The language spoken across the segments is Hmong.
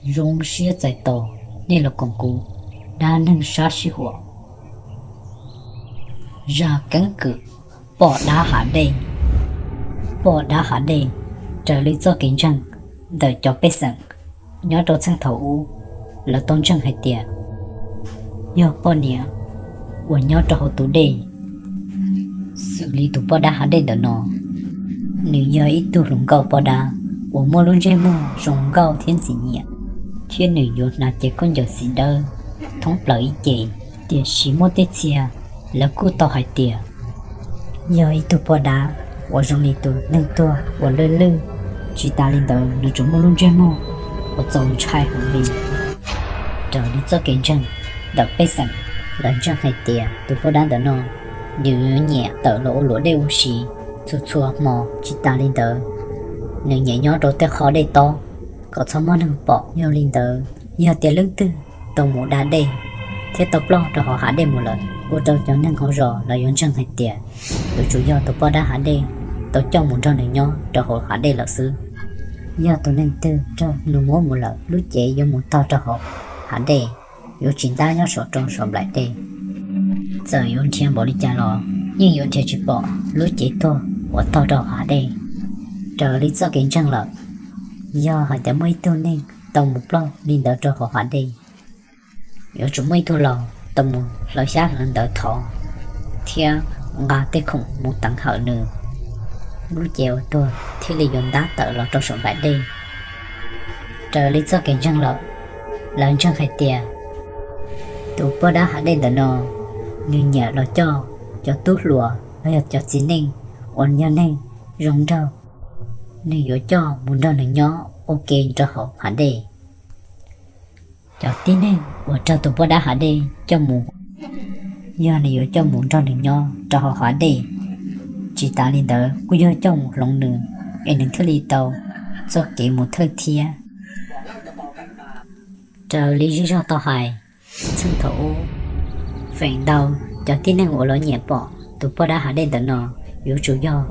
Zoo siab txais tos nej los koom kuv dab neeg sab sib huam. Zaj keeb kwm poj dab hav dej. Poj dab hav dej, raws li txoj kev ntseeg ntawm cov pej xeem nyob rau txheej thaum ub, lawv tau ntseeg hais tias yog poj niam uas nyob rau hauv tus dej. Xws li tus poj dab hav dej ntawm no, nws yog ib tug hluas nkauj poj dab uas muaj lub ntsej muag zoo nkauj thiab ntxim nyiam, thiab nws yuav hnav cev khaub ncaws xim dawb thoob plaws ib ce. Tiam sis muaj tej txhia lawv kuj tau hais tias yog ib tug poj dab uas zoo li tus neeg tuag uas lwj lwj, tsis tas li ntawd nws tseem muaj lub ntsej muag uas txaus ntshai heev li. Raws li txoj kev ntseeg ntawm pej xeem, lawv ntseeg hais tias tus poj dab ntawm no, nws yuav nyiam tawm los ua luam dej ua si txhua txhua hmo. Tsis tas li ntawd, nws nyiam nyob rau tej qhov dej tob kom txhob muaj neeg pom. Yog li ntawd, yog tias leej twg tau mus da dej thiab tau ploj rau hauv hav dej mus lawm, ua rau cov neeg hauv zos lawv yuav ntseeg hais tias yuav tsum yog tus poj dab hav dej tau coj mus nrog nws nyob rau hauv hav dej lawm xwb. Yog tus neeg twg raug nws muab mus lawm, lub cev yuav mus tog rau hauv hav dej, yuav tsis ntab nyob saum rau saum nplaim dej. Txawm yuav nrhiav npaum li cas los yeej yuav nrhiav tsis pom lub cev tuag uas tog rau hav dej. Raws li txoj kev ntseeg lawm, yog hais tias muaj ib tug neeg tau mus ploj li ntawd rau hauv hav dej, yuav tsum muaj ib tug laus tau mus hlawv xyab hlawv ntawv thov thiab nqa tej khoom mus teev hawm nws, lub cev uas tuag thiaj li yuav ntab tawm los rau saum nplaim dej. Raws li txoj kev ntseeg lawm, lawv ntseeg hais tias tus poj dab hav dej ntawm no, nws nyiam los coj cov tub hluas los yog cov txiv neej uas yog neeg zoo nraug, nws yuav coj mus nrog nws nyob ua ke rau hauv hav dej. Cov tib neeg uas raug tus poj dab hav dej coj mus, yog nws yuav coj mus nrog nws nyob rau hauv hav dej. Tsis tas li ntawd kuj yog coj mus hloov nws, es nws thiaj li tau txoj kev mus thawj thiab. Raws li zej zog tau hais, txheej thaum ub, feem ntau cov tib neeg uas lawv nyiam pom tus poj dab hav dej ntawm no yuav tsum yog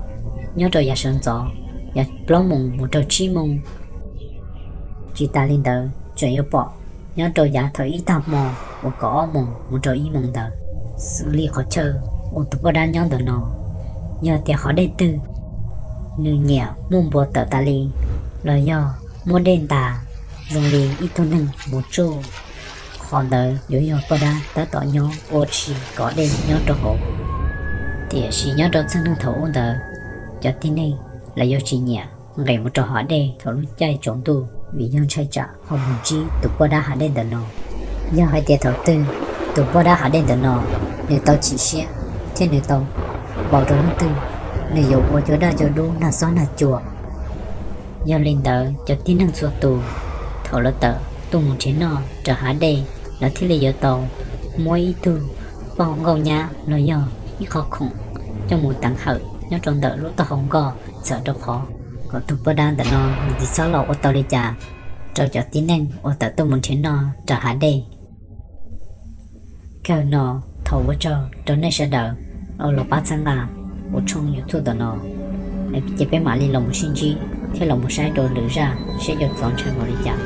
nyob rau yav sawv ntxov, yav plaub moos mus rau tsib moos. Tsis tas li ntawd tseem yuav pom nyob rau yav thaum ib tag hmo uas kaum ob moos mus rau ib moos ntawd. Xws li qhov chaw uas tus poj dab nyob ntawm no, yog tias qhov dej twg nws nyiam muaj npua tawm tas li, los yog muaj dej ntas zoo li ib tug neeg mus tsuj, qhov ntawd yuav yog poj dab tab tom nyob ua si kov dej nyob rau hauv. Tiam sis nyob rau txheej neeg thaum ub ntawd, cov tib neeg lawv yuav tsis nyiam nqes mus rau hav dej thaum lub caij tsaus ntuj vim yog ntshai tsam ho mus ntsib tus poj dab hav dej ntawm no. Yog hais tias thaum twg tus poj dab hav dej ntawm no nws tau chim siab thiab nws tau npau rau leej twg, nws yuav ua cua daj cua dub nag xob nag cua. Yog li ntawd cov tib neeg txhua tus thaum lawv tawm tuaj mus nrhiav noj rau hav dej, lawv thiaj li yuav tau muab ib tug pauj nkauj nyab los yog ib qho khoom coj mus teev hawm nyob rau ntawm lub taub hau nkoj txhawm rau qhov kom tus poj dab ntawm no nws tsis txhob los ua tau li cas rau cov tib neeg uas tawm tuaj mus nrhiav noj rau hav dej. Kawg no, thov ua tsaug rau nej sawv daws uas los pab txhawb nqa kuv tshooj YouTube ntawm no, ces peb mam li los mus sib ntsib thiab los mus saib rau lwm zaj seb yuav txaus ntshai npaum li cas.